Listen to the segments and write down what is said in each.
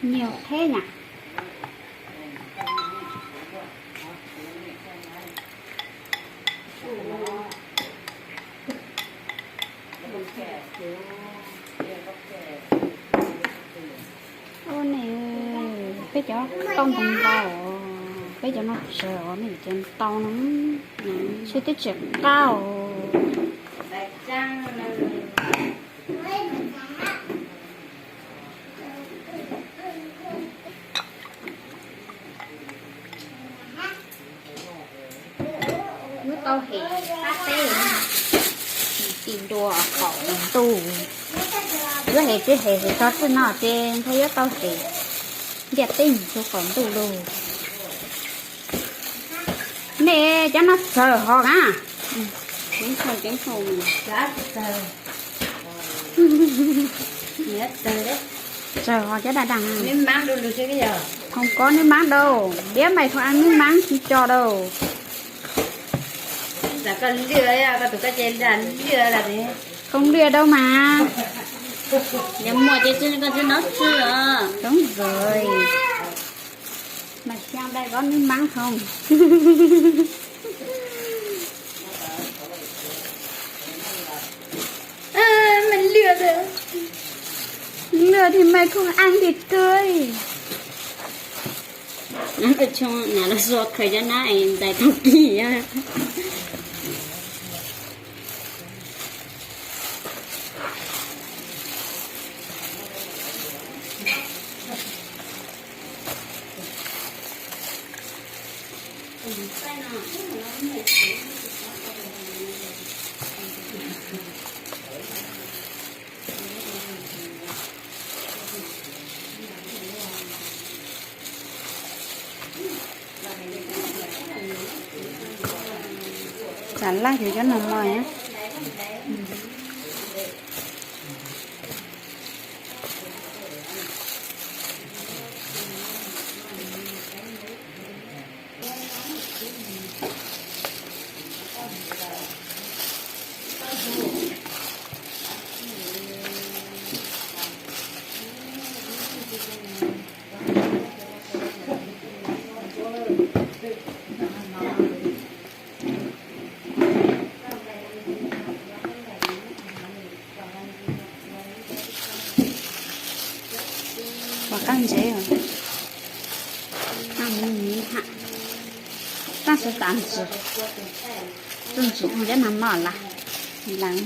Nhiều thế nhỉ? Ua ne, peb cov tau ntau ntau, peb cov no tsawg os, nej cov ntau no, seb twb tsis qab os. Yuav tau hem qab teb, tim dua qaum ntuj. Yuav hem tsis hem, hem tso txij no ces ntshai yuav tau hem ntiaj teb mus rau qaum ntuj lauj. Nej cov no tsawg hos na? Tsawg hos cov daj daj. Không có nước mắm đâu, biết mày không ăn nước mắm thì cho đâu. Không lừa đâu mà. Nếu mua thì koj tsis nov tsw os. Đúng rồi. Mày xem đây có nước mắm không? Mày lừa rồi. Lừa thì mày không ăn thì tươi. Nab paj tshoo na los xua khaws cov nab es ntxais tau kis. Xav laj yus cov no mog. Pom qab ntsev, qab mus miv ham, qab sawv tas ntsis, tus ntsis mus cov nag mom las, las.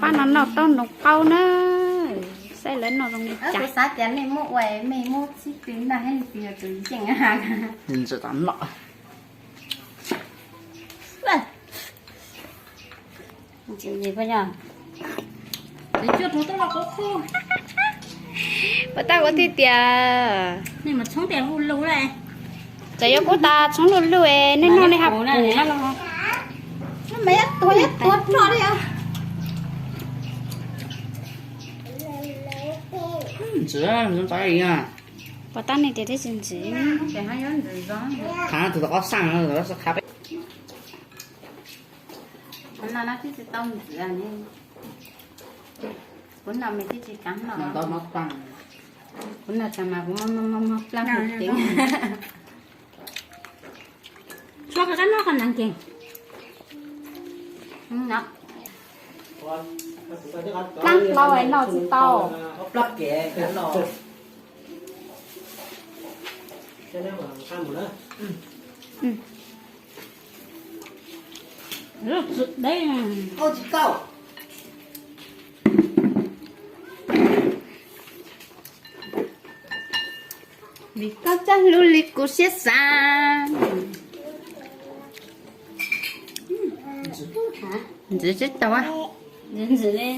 Pab no noj tau noo qaub na, saib lawv noj zoo li cas. Kuv xav tias mej muab ua mej muab txib tw noj thiab leej twg yog tus yeej. Ntxim tas noj. Puas tab kuv thiaj tias, txawm yuav kub tas tshoob luj luj es nej noj nej haj pum no los. Ntxim, ntxim. Puas tab nej tias thiab tsis ntxim. Qhov no tus tau qab xaj no, qhov no no twb tsis tau ntxim ne. Kuv no mas twb tsis kav no. Kuv no tas mas kuv muab muab muab plaab hauv cev. Tshuav qhov qab no qhov nees ces. Plaab hlau es noj tsis tau. Lub txwm deb. Vim koj txawj hlub li kuv siab xav. Ntxim tsis tau. Ntxim li.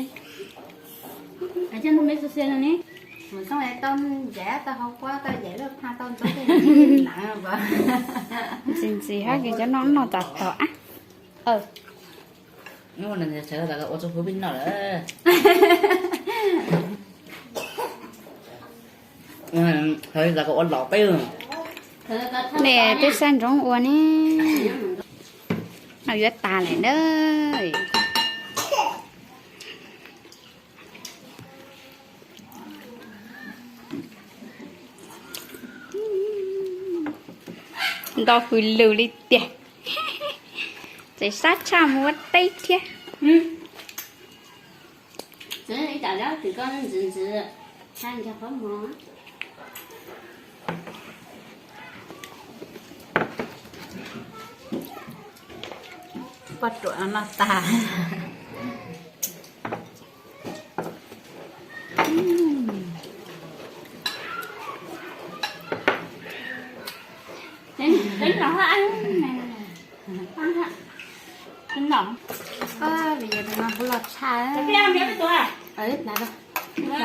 Coj nug meb xwb xwb no ne. Mus txog tau ncaim tau hauv kuab tau ncaim lub phaj tau ntxuav tej na. Ntxim ntxim hab, kws cov no noj tas tog ab. Ua txug huv peb noj lawm. Hais tas kom ua lom peb. Ne twb xav ntsoov ua ne. No yuav tas lawm na. Nto hws lws li tiag. Txawm sab tshaj mus ua teb thiab. Poj ruam noj tag.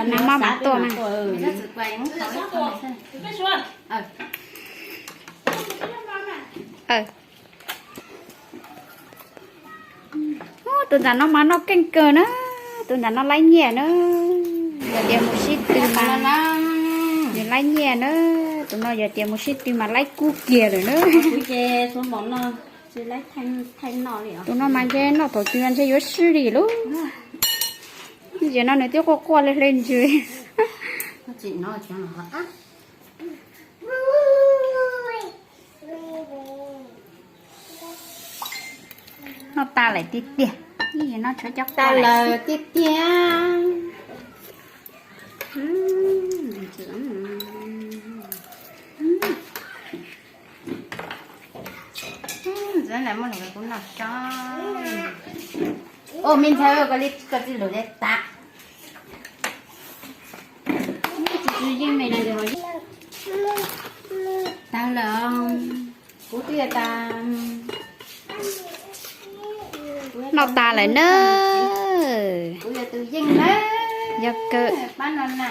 Nws mob mas tuaj na. Tus ntawm no mas noj keej kawg na. Tus ntawm no laib nyiaj na. Yog tias mus sib tw mas nws laib nyiaj na. Tus no yog tias mus sib tw mas laib kub kiag lawm na. Tus no mas ntshe noj thaum twg ntshe yuav swb li lauj. Nim no nws twb quaj quaj hle hle ntsws. Noj tas lawm tiag tiag. Noj tshuav cov quaj lawm tiag tiag. Ntxim muaj lus kuv noj tso. Ua me ntxhais, koj txij lus li tas. Tsis yeej me no, tag lawm. Kuv twb tas. Noj tas lawm na. Kuv yog tus yeej na. Yog kawg. Pab no na.